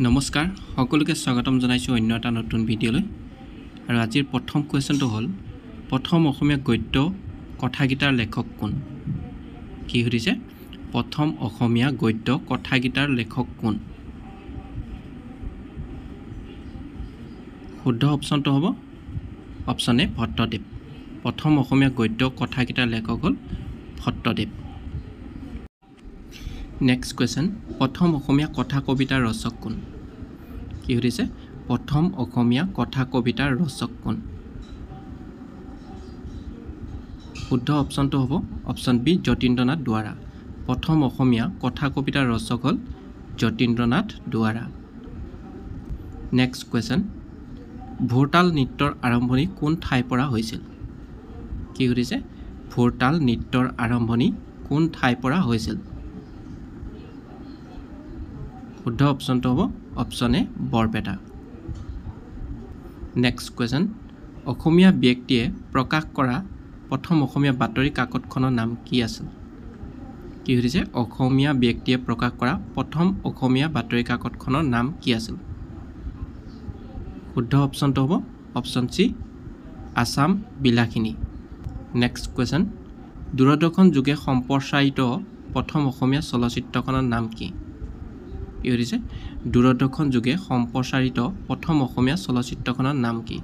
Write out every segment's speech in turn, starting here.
নমস্কাৰ সকলোকে স্বাগতম জনাইছোঁ অন্য এটা নতুন ভিডিঅ'লৈ। আৰু আজিৰ প্ৰথম কুৱেশ্যনটো হ'ল, প্ৰথম অসমীয়া গদ্য কথাগীতাৰ লেখক কোন? কি সুধিছে? প্ৰথম অসমীয়া গদ্য কথাগীতাৰ লেখক কোন? শুদ্ধ অপশ্যনটো হ'ব অপশ্যন এ, ভট্টদেৱ। প্ৰথম অসমীয়া গদ্য কথাগীতাৰ লেখক হ'ল ভট্টদেৱ। নেক্সট কুৱেশ্যন, প্ৰথম অসমীয়া কথা কবিতাৰ ৰচক কোন? কি সুধিছে? প্ৰথম অসমীয়া কথা কবিতাৰ ৰচক কোন? শুদ্ধ অপশ্যনটো হ'ব অপশ্যন বি, যতীন্দ্ৰনাথ দুৱাৰা। প্ৰথম অসমীয়া কথা কবিতাৰ ৰচক হ'ল যতীন্দ্ৰনাথ দুৱাৰা। নেক্সট কুৱেশ্যন, ভোৰতাল নৃত্যৰ আৰম্ভণি কোন ঠাইৰ পৰা হৈছিল? কি সুধিছে? ভোৰতাল নৃত্যৰ আৰম্ভণি কোন ঠাইৰ পৰা হৈছিল? শুদ্ধ অপশ্যনটো হ'ব option A, Barpeta. Next question, অসমীয়া ব্যক্তিয়ে প্ৰকাশ কৰা প্ৰথম অসমীয়া বাতৰি কাকতখনৰ নাম কি আছিল? কি সুধিছে? অসমীয়া ব্যক্তিয়ে প্ৰকাশ কৰা প্ৰথম অসমীয়া বাতৰি কাকতখনৰ নাম কি আছিল? শুদ্ধ অপশ্যনটো হ'ব option C, Assam Bilasini. Next question, Doordarshan যোগে সম্প্ৰচাৰিত প্ৰথম অসমীয়া চলচ্চিত্ৰখনৰ নাম কি? কি সুধিছে? দূৰদৰ্শন যোগে সম্প্ৰচাৰিত প্ৰথম অসমীয়া চলচ্চিত্ৰখনৰ নাম কি?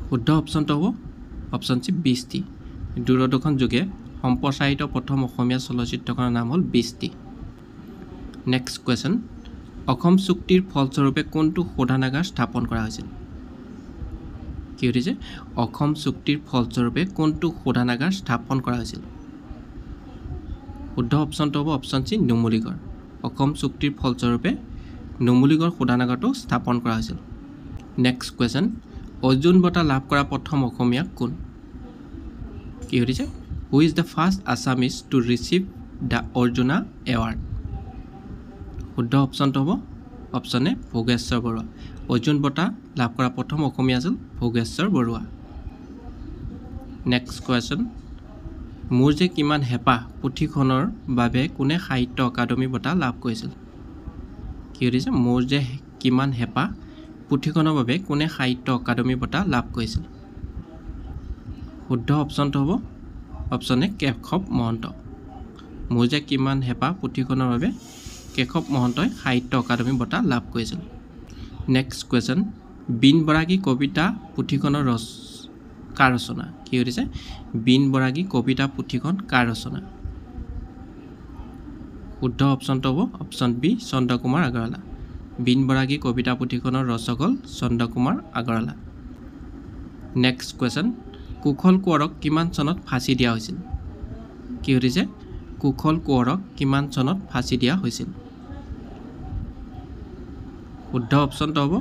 শুদ্ধ অপশ্যনটো হ'ব অপশ্যন চি, বৃষ্টি। দূৰদৰ্শন যোগে সম্প্ৰচাৰিত প্ৰথম অসমীয়া চলচ্চিত্ৰখনৰ নাম হ'ল বৃষ্টি। নেক্সট কুৱেশ্যন, অসম চুক্তিৰ ফলস্বৰূপে কোনটো শোধনাগাৰ স্থাপন কৰা হৈছিল? কি সুধিছে? অসম চুক্তিৰ ফলস্বৰূপে কোনটো শোধনাগাৰ স্থাপন কৰা হৈছিল? শুদ্ধ অপশ্যনটো হ'ব অপশ্যন চি, নুমলীগড়। অসম চুক্তিৰ ফলস্বৰূপে নুমলীগড় শোধনাগাৰটো স্থাপন কৰা হৈছিল। নেক্সট কুৱেশ্যন, অৰ্জুন বঁটা লাভ কৰা প্ৰথম অসমীয়া কোন? কি সুধিছে? Who is the first Assamese to receive the Arjuna award? শুদ্ধ অপশ্যনটো হ'ব অপশ্যন এ, ভোগেশ্বৰ বৰুৱা। অৰ্জুন বঁটা লাভ কৰা প্ৰথম অসমীয়া আছিল ভোগেশ্বৰ বৰুৱা। নেক্সট কুৱেশ্যন, মোৰ যে কিমান হেঁপাহ পুথিখনৰ বাবে কোনে সাহিত্য অকাডেমি বঁটা লাভ কৰিছিল? কি সুধিছে? মোৰ যে কিমান হেঁপাহ পুথিখনৰ বাবে কোনে সাহিত্য অকাডেমি বঁটা লাভ কৰিছিল? শুদ্ধ অপশ্যনটো হ'ব অপশ্যন এ, কেশৱ মহন্ত। মোৰ যে কিমান হেঁপাহ পুথিখনৰ বাবে কেশৱ মহন্তই সাহিত্য অকাডেমি বঁটা লাভ কৰিছিল। নেক্সট কুৱেশ্যন, বীণ বৰাগী কবিতা পুথিখনৰ কাৰ ৰচনা? কি সুধিছে? বীণ বৰাগী কবিতা পুথিখন কাৰ ৰচনা? শুদ্ধ অপশ্যনটো হ'ব অপশ্যন বি, চন্দ্ৰকুমাৰ আগৰৱালা। বীণ বৰাগী কবিতা পুথিখনৰ ৰচক হ'ল চন্দ্ৰকুমাৰ আগৰৱালা। নেক্সট কুৱেশ্যন, কুশল কোঁৱৰক কিমান চনত ফাঁচি দিয়া হৈছিল? কি সুধিছে? কুশল কোঁৱৰক কিমান চনত ফাঁচি দিয়া হৈছিল? শুদ্ধ অপশ্যনটো হ'ব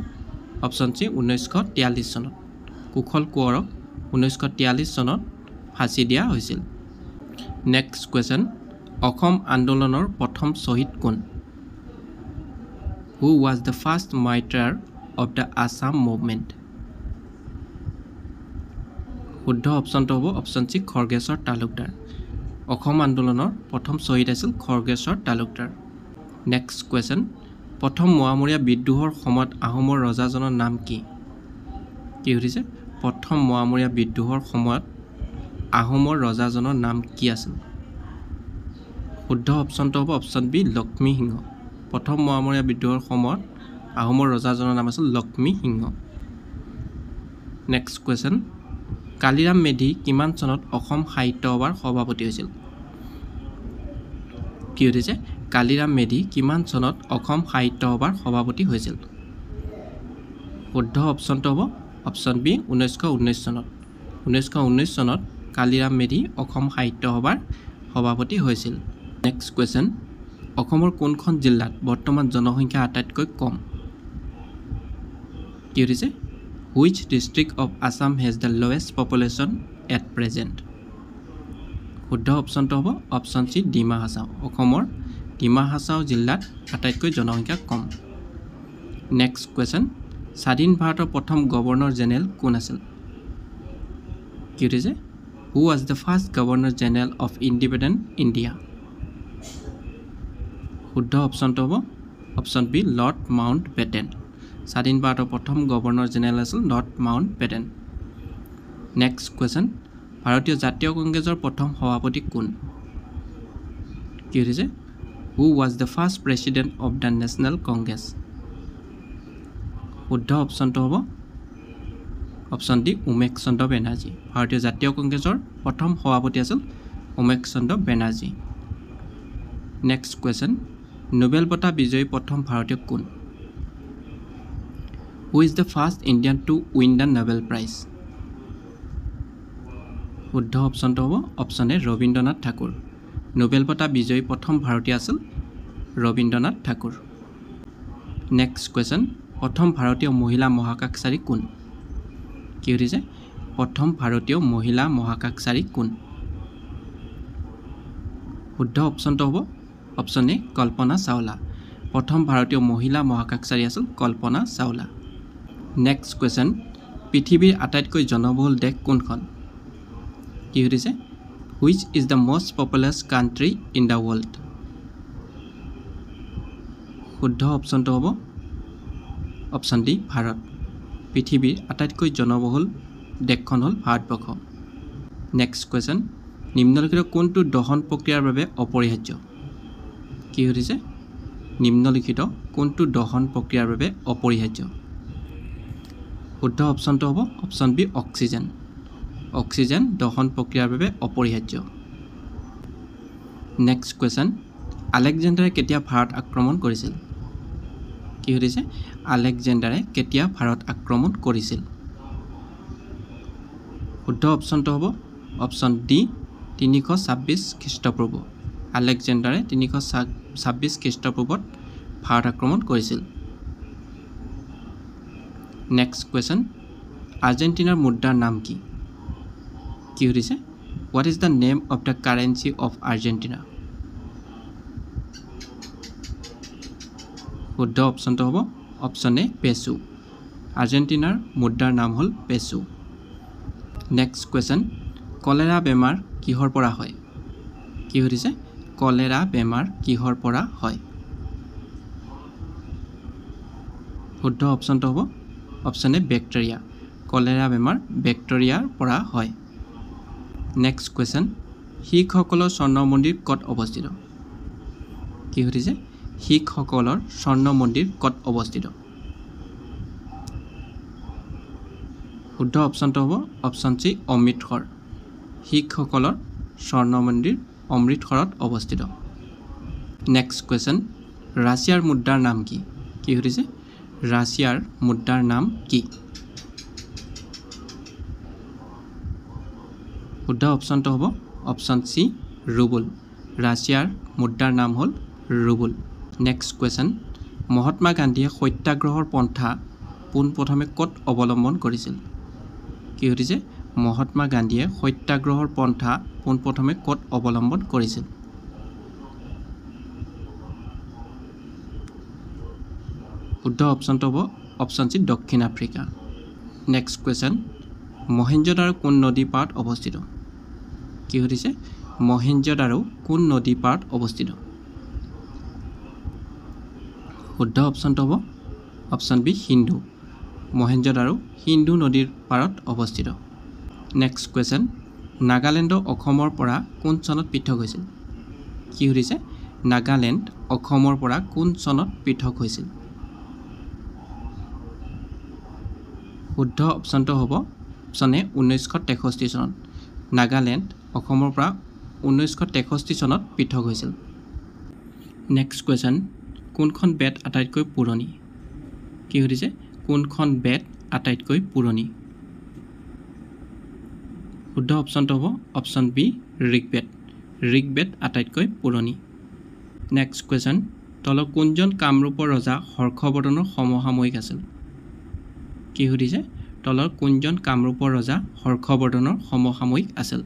অপশ্যন চি, 1943 চনত। কুশল কোঁৱৰক 1943 চনত ফাঁচি দিয়া হৈছিল। নেক্সট কুৱেশ্যন, অসম আন্দোলনৰ প্ৰথম শ্বহীদ কোন? Who was the first martyr of the Assam movement? শুদ্ধ অপশ্যনটো হ'ব অপশ্যন চি, খৰ্গেশ্বৰ তালুকদাৰ। অসম আন্দোলনৰ প্ৰথম শ্বহীদ আছিল খৰ্গেশ্বৰ তালুকদাৰ। নেক্সট কুৱেশ্যন, প্ৰথম মোৱামৰীয়া বিদ্ৰোহৰ সময়ত আহোমৰ ৰজাজনৰ নাম কি? কি সুধিছে? প্ৰথম মোৱামৰীয়া বিদ্ৰোহৰ সময়ত আহোমৰ ৰজাজনৰ নাম কি আছিল? শুদ্ধ অপশ্যনটো হ'ব অপশ্যন বি, লক্ষ্মী সিংহ। প্ৰথম মোৱামৰীয়া বিদ্ৰোহৰ সময়ত আহোমৰ ৰজাজনৰ নাম আছিল লক্ষ্মী সিংহ। নেক্সট কুৱেশ্যন, কালিৰাম মেধি কিমান চনত অসম সাহিত্য সভাৰ সভাপতি হৈছিল? কি সুধিছে? কালিৰাম মেধি কিমান চনত অসম সাহিত্য সভাৰ সভাপতি হৈছিল? শুদ্ধ অপশ্যনটো হ'ব অপশ্যন বি, 1919 চনত। 1919 চনত কালিৰাম মেধি অসম সাহিত্য সভাৰ সভাপতি হৈছিল। নেক্সট কুৱেশ্যন, অসমৰ কোনখন জিলাত বৰ্তমান জনসংখ্যা আটাইতকৈ কম? কি সুধিছে? Which district of Assam has the lowest population at present? শুদ্ধ অপশ্যনটো হ'ব অপশ্যন চি, ডিমা হাছাও। অসমৰ ডিমা হাছাও জিলাত আটাইতকৈ জনসংখ্যা কম। নেক্সট কুৱেশ্যন, স্বাধীন ভাৰতৰ প্ৰথম গভৰ্ণৰ জেনেৰেল কোন আছিল? কি সুধিছে? Who was the first governor general of independent India? শুদ্ধ অপশ্যনটো হ'ব option B lord mount বেটেন। স্বাধীন ভাৰতৰ প্ৰথম গভৰ্ণৰ জেনেৰেল আছিল লৰ্ড মাউণ্ট বেটেন। নেক্সট কুৱেশ্যন, ভাৰতীয় জাতীয় কংগ্ৰেছৰ প্ৰথম সভাপতি কোন? কি সুধিছে? Who was the first president of the National Congress? শুদ্ধ অপশ্যনটো হ'ব অপশ্যন ডি উমেশ চন্দ্ৰ বেনাৰ্জী। ভাৰতীয় জাতীয় কংগ্ৰেছৰ প্ৰথম সভাপতি আছিল উমেশ চন্দ্ৰ বেনাৰ্জী। নেক্সট কুৱেশ্যন, নোবেল বঁটা বিজয়ী প্ৰথম ভাৰতীয় কোন? Who is the first Indian to win the Nobel Prize? শুদ্ধ অপশ্যনটো হ'ব অপশ্যন এ ৰবীন্দ্ৰনাথ ঠাকুৰ। নোবেল বঁটা বিজয়ী প্ৰথম ভাৰতীয় আছিল ৰবীন্দ্ৰনাথ ঠাকুৰ। নেক্সট কুৱেশ্যন, প্ৰথম ভাৰতীয় মহিলা মহাকাশচাৰী কোন? কি সুধিছে? প্ৰথম ভাৰতীয় মহিলা মহাকাশচাৰী কোন? শুদ্ধ অপশ্যনটো হ'ব অপশ্যন এ কল্পনা চাওলা। প্ৰথম ভাৰতীয় মহিলা মহাকাশচাৰী আছিল কল্পনা চাওলা। নেক্সট কুৱেশ্যন, পৃথিৱীৰ আটাইতকৈ জনবহুল দেশ কোনখন? কি সুধিছে? Which is the most populous country in the world? শুদ্ধ অপশ্যনটো হ'ব অপশ্যন ডি ভাৰত। পৃথিৱীৰ আটাইতকৈ জনবহুল দেশখন হ'ল ভাৰতবৰ্ষ। নেক্সট কুৱেশ্যন, নিম্নলিখিত কোনটো দহন প্ৰক্ৰিয়াৰ বাবে অপৰিহাৰ্য? কি সুধিছে? নিম্নলিখিত কোনটো দহন প্ৰক্ৰিয়াৰ বাবে অপৰিহাৰ্য? শুদ্ধ অপশ্যনটো হ'ব অপশ্যন বি অক্সিজেন। অক্সিজেন দহন প্ৰক্ৰিয়াৰ বাবে অপৰিহাৰ্য। নেক্সট কুৱেশ্যন, আলেকজেণ্ডাৰে কেতিয়া ভাৰত আক্ৰমণ কৰিছিল? কি সুধিছে? আলেকজেণ্ডাৰে কেতিয়া ভাৰত আক্ৰমণ কৰিছিল? শুদ্ধ অপশ্যনটো হ'ব অপশ্যন ডি 326 খ্ৰীষ্টপূৰ্ব। আলেকজেণ্ডাৰে 326 খ্ৰীষ্টপূৰ্বত ভাৰত আক্ৰমণ কৰিছিল। নেক্সট কুৱেশ্যন, আৰ্জেণ্টিনাৰ মুদ্ৰাৰ নাম কি? কি সুধিছে? What is the name of the currency of Argentina? শুদ্ধ অপশ্যনটো হ'ব অপশ্যন এ পেচু। আৰ্জেণ্টিনাৰ মুদ্ৰাৰ নাম হ'ল পেচু। নেক্সট কুৱেশ্যন, কলেৰা বেমাৰ কিহৰ পৰা হয়? কি সুধিছে? কলেৰা বেমাৰ কিহৰ পৰা হয়? শুদ্ধ অপশ্যনটো হ'ব অপশ্যন এ বেক্টেৰিয়া। কলেৰা বেমাৰ বেক্টেৰিয়াৰ পৰা হয়। নেক্সট কুৱেশ্যন, শিখসকলৰ স্বৰ্ণ মন্দিৰ ক'ত অৱস্থিত? কি সুধিছে? শিখসকলৰ স্বৰ্ণ মন্দিৰ ক'ত অৱস্থিত? শুদ্ধ অপশ্যনটো হ'ব অপশ্যন চি অমৃতসৰ। শিখসকলৰ স্বৰ্ণ মন্দিৰ অমৃতসৰত অৱস্থিত। নেক্সট কুৱেশ্যন, ৰাছিয়াৰ মুদ্ৰাৰ নাম কি? কি সুধিছে? ৰাছিয়াৰ মুদ্ৰাৰ নাম কি? শুদ্ধ অপশ্যনটো হ'ব অপশ্যন চি ৰুবুল। ৰাছিয়াৰ মুদ্ৰাৰ নাম হ'ল ৰুবুল। নেক্সট কুৱেশ্যন, মহাত্মা গান্ধীয়ে সত্যাগ্ৰহৰ পন্থা পোনপ্ৰথমে ক'ত অৱলম্বন কৰিছিল? কি সুধিছে? মহাত্মা গান্ধীয়ে সত্যাগ্ৰহৰ পন্থা পোনপ্ৰথমে ক'ত অৱলম্বন কৰিছিল? শুদ্ধ অপশ্যনটো হ'ব অপশ্যন চি দক্ষিণ আফ্ৰিকা। নেক্সট কুৱেশ্যন, মহেঞ্জোদাৰো কোন নদীৰ পাৰত অৱস্থিত? কি সুধিছে? মহেঞ্জোদাৰো কোন নদীৰ পাৰত অৱস্থিত? শুদ্ধ অপশ্যনটো হ'ব অপশ্যন বি সিন্ধু। মহেঞ্জোদাৰো সিন্ধু নদীৰ পাৰত অৱস্থিত। নেক্সট কুৱেশ্যন, নাগালেণ্ড অসমৰ পৰা কোন চনত পৃথক হৈছিল? কি সুধিছে? নাগালেণ্ড অসমৰ পৰা কোন চনত পৃথক হৈছিল? শুদ্ধ অপশ্যনটো হ'ব অপশ্যন এ 1963 চনত। নাগালেণ্ড অসমৰ পৰা 1963 চনত পৃথক হৈছিল। নেক্সট কুৱেশ্যন, কোনখন বেদ আটাইতকৈ পুৰণি? কি সুধিছে? কোনখন বেদ আটাইতকৈ পুৰণি? শুদ্ধ অপশ্যনটো হ'ব অপশ্যন বি ঋগ্বেদ। ঋগ্বেদ আটাইতকৈ পুৰণি। নেক্সট কুৱেশ্যন, তলৰ কোনজন কামৰূপৰ ৰজা হৰ্ষবৰ্ধনৰ সমসাময়িক আছিল? কি সুধিছে? তলৰ কোনজন কামৰূপৰ ৰজা হৰ্ষবৰ্ধনৰ সমসাময়িক আছিল?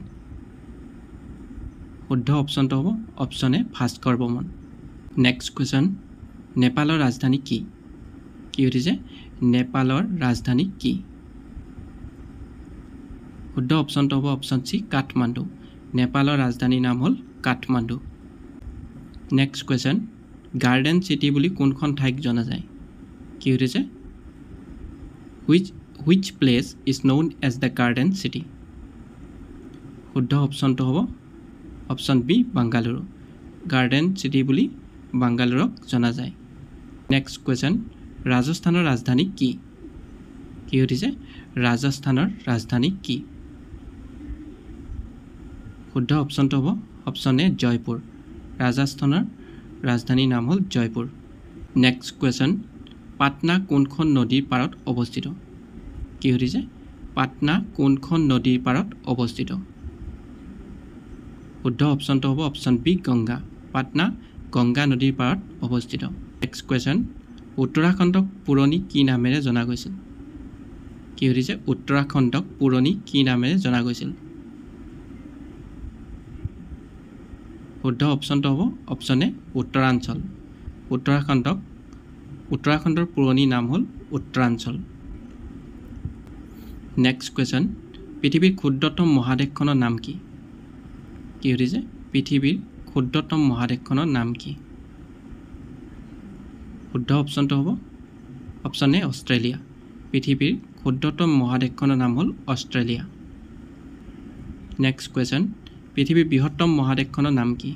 শুদ্ধ অপশ্যনটো হ'ব option A Bhaskar Varman. Next question, নেপালৰ ৰাজধানী কি? কি সুধিছে? নেপালৰ ৰাজধানী কি? শুদ্ধ অপশ্যনটো হ'ব অপশ্যন চি কাঠমাণ্ডু। নেপালৰ ৰাজধানীৰ নাম হ'ল Kathmandu. Next question, garden city বুলি কোনখন ঠাইক জনা যায়? কি সুধিছে? Which place is known as the garden city? শুদ্ধ অপশ্যনটো হ'ব option B, Bengaluru. Garden city বুলি বাংগালুৰুক জনা যায়। নেক্সট কুৱেশ্যন, ৰাজস্থানৰ ৰাজধানী কি? কি সুধিছে? ৰাজস্থানৰ ৰাজধানী কি? শুদ্ধ অপশ্যনটো হ'ব অপশ্যন এ, জয়পুৰ। ৰাজস্থানৰ ৰাজধানীৰ নাম হ'ল জয়পুৰ। নেক্সট কুৱেশ্যন, পাটনা কোনখন নদীৰ পাৰত অৱস্থিত? কি সুধিছে? পাটনা কোনখন নদীৰ পাৰত অৱস্থিত? শুদ্ধ অপশ্যনটো হ'ব অপশ্যন বি, গংগা। পাটনা গংগা নদীৰ পাৰত অৱস্থিত। নেক্সট কুৱেশ্যন, উত্তৰাখণ্ডক পুৰণি কি নামেৰে জনা গৈছিল? কি সুধিছে? উত্তৰাখণ্ডক পুৰণি কি নামেৰে জনা গৈছিল? শুদ্ধ অপশ্যনটো হ'ব অপশ্যন এ, উত্তৰাঞ্চল। উত্তৰাখণ্ডৰ পুৰণি নাম হ'ল উত্তৰাঞ্চল। নেক্সট কুৱেশ্যন, পৃথিৱীৰ ক্ষুদ্ৰতম মহাদেশখনৰ নাম কি? কি সুধিছে? পৃথিৱীৰ ক্ষুদ্ৰতম মহাদেশখনৰ নাম কি? শুদ্ধ অপশ্যনটো হ'ব অপশ্যন এ, অষ্ট্ৰেলিয়া। পৃথিৱীৰ ক্ষুদ্ৰতম মহাদেশখনৰ নাম হ'ল অষ্ট্ৰেলিয়া। নেক্সট কুৱেশ্যন, পৃথিৱীৰ বৃহত্তম মহাদেশখনৰ নাম কি?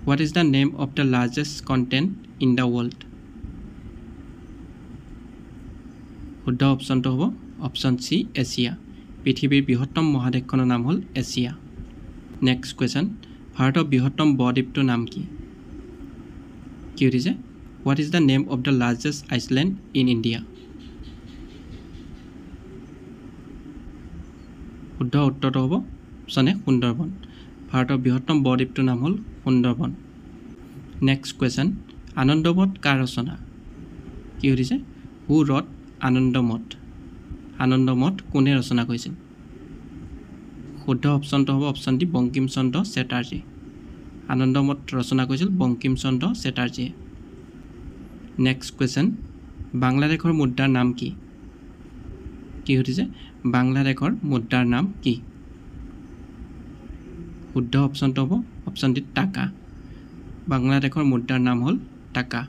What is the name of the largest continent in the world? শুদ্ধ অপশ্যনটো হ'ব অপশ্যন চি, এছিয়া। পৃথিৱীৰ বৃহত্তম মহাদেশখনৰ নাম হ'ল এছিয়া। নেক্সট কুৱেশ্যন, ভাৰতৰ বৃহত্তম বদ্বীপটোৰ নাম কি? কি সুধিছে? What is the name of the largest island in India? শুদ্ধ উত্তৰটো হ'ব অপশ্যন এ, সুন্দৰবন। ভাৰতৰ বৃহত্তম বদ্বীপটোৰ নাম হ'ল সুন্দৰবন। নেক্সট কুৱেশ্যন, আনন্দমঠ কাৰ ৰচনা? কি সুধিছে? Who wrote Anandamath? Anandamath কোনে ৰচনা কৰিছিল? শুদ্ধ অপশ্যনটো হ'ব অপশ্যন ডি, বংকিমচন্দ্ৰ চেটাৰ্জী। আনন্দমঠ ৰচনা কৰিছিল বংকিমচন্দ্ৰ চেটাৰ্জীয়ে। নেক্সট কুৱেশ্যন, বাংলাদেশৰ মুদ্ৰাৰ নাম কি? কি সুধিছে? বাংলাদেশৰ মুদ্ৰাৰ নাম কি? শুদ্ধ অপশ্যনটো হ'ব অপশ্যন ডি, টাকা। বাংলাদেশৰ মুদ্ৰাৰ নাম হ'ল টাকা।